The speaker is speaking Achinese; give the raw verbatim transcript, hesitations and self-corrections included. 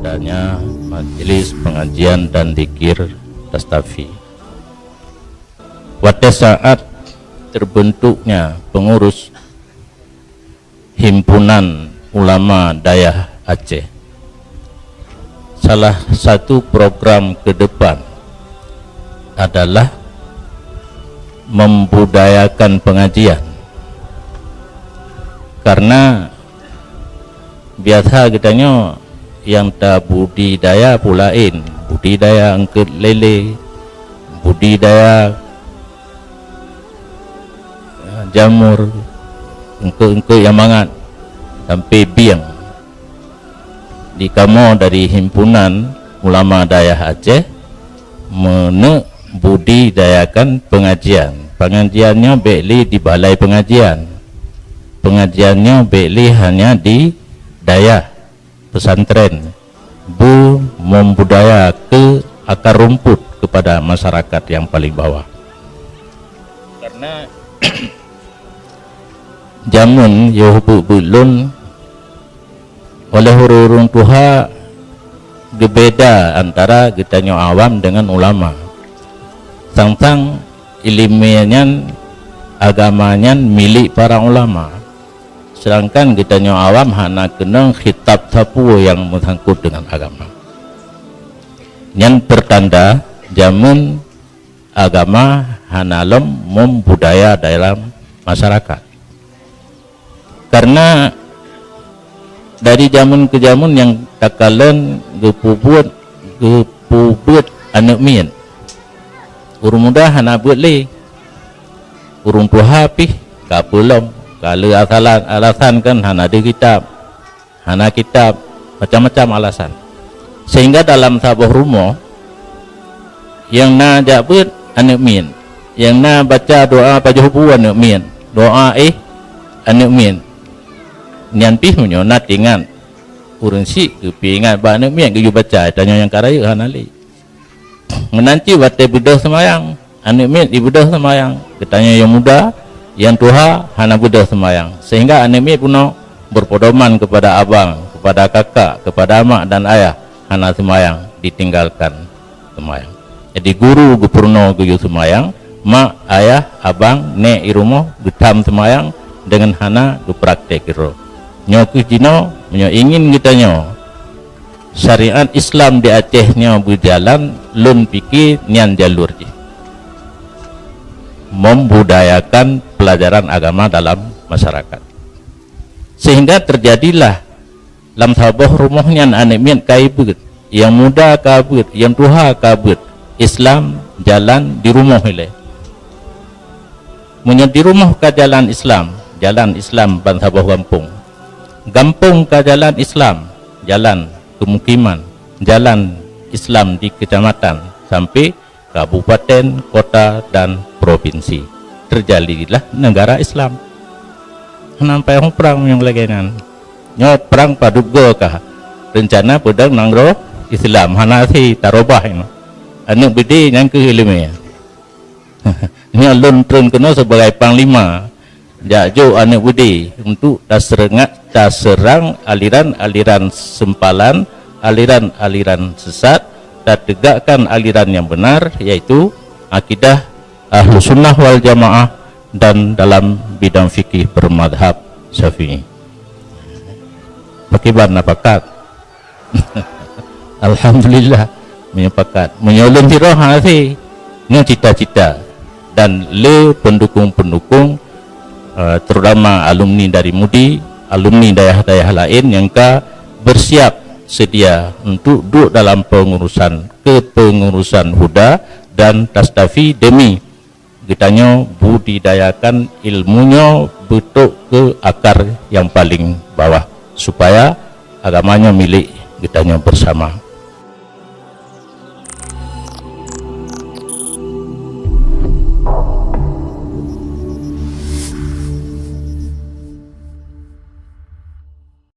adanya majelis pengajian dan zikir Tastafi. Watée saat terbentuknya pengurus Himpunan Ulama Dayah Aceh, salah satu program ke depan adalah membudayakan pengajian. Karena biasa geutanyoe nyang tabudidaya peue laén, budidaya eungkôt lélé, budidaya jamur, eungkôt-eungkôt nyang mangat, sampai bieng. Di kamoe dari Himpunan Ulama Dayah Aceh meuneuk budidayakan pengajian. Pengajian nyoe bék lé di balai pengajian. Pengajian nyoe bék lé hanya di dayah pesantren, bu membudaya ke akar rumput kepada masyarakat yang paling bawah. Karena jameun yoh beuet-beuet lôn oleh ureuëng tuha geubeda antara geutanyoe awam dengan ulama. Sang-sang ileumé nyan, agama nyan milék para ulama. Sedangkan geutanyoe awam hana keunong khitab sapeue nyang meusangkot dengan agama. Nyan pertanda jameun agama hana lom membudaya dalam masyarakat. Karena dari jameun ke jameun nyang takalon geupeubuet, geupeubuet aneuëk miet. Ureuëng muda hana beuet lé. Ureuëng tuha pih ka peulom, ka le asalan alasan kan hana deuh kitab, hana kitab, macam-macam alasan. Sehingga dalam saboh rumoh nyang na jak beuet aneuëk miet, nyang na baca doa pajoh bu aneuëk miet, doa éh aneuëk miet. Nyan pih meunyoe na tingat ureuëng syiek geupeuingat bak aneuëk miet geuyue baca, tanyoe nyang ka rayeuk hana lé. Meunan cit watée beudôh seumayang, aneuëk miet jibeudôh seumayang. Geutanyoe nyang muda, nyang tuha hana beudôh seumayang. Sehingga aneuëk miet bunoe berpedoman kepada abang, kepada kakak, kepada mak dan ayah hana seumayang, ditinggalkan seumayang. Jadi guru geupeurunoe geuyue seumayang, mak, ayah, abang, nék i rumoh geutam seumayang deungon hana geupraktek keudroe. Nyoe kheueh jinoe meunyoe ingin geutanyoe syariat Islam di Aceh nyoe beujalan, lôn pike nyan jalur jih. Membudayakan pelajaran agama dalam masyarakat. Sehingga terjadilah lam saboh rumoh nyan aneuëk miet ka ibeuet, nyang muda ka beuet, nyang tuha ka beuet. Islam jalan di rumoh ilée. Meunyoe di rumoh ka jalan Islam, jalan Islam ban saboh gampông. Gampông ka jalan Islam, jalan keumukiman, jalan Islam di keucamatan sampai kabupaten, kota, dan provinsi. Teujadilah negara Islam. Hana payah prang nyang lagée nyan. Nyoe prang padub goe kah? Reuncana peudong nanggroe Islam, hana si tarubah nyoe. Aneuëk beudé nyang kheueh ileumé. Nyoe lôn treun keunoe sibagai panglima. Jak jok aneuëk beudé untuk taseurang, taseurang aliran-aliran sempalan, aliran-aliran sesat, tategakkan aliran yang benar, yaitu akidah Ahlussunnah wal Jamaah dan dalam bidang fikih bermadhab Syafi'i. Pakiban na pakat? Alhamdulillah, meunyoe pakat. Meunyoe lôn sidroe hase, nyoe cita-cita dan le pendukung-pendukung, eh, terutama alumni dari MUDI, alumni dayah-dayah laén nyang ka bersiap sedia untuk duduk dalam pengurusan, kepengurusan HUDA dan Tastafi demi geutanyoe budidayakan ilmu nyoe beutok keu akar nyang paleng bawah, supaya agama nyoe milék geutanyoe beusama.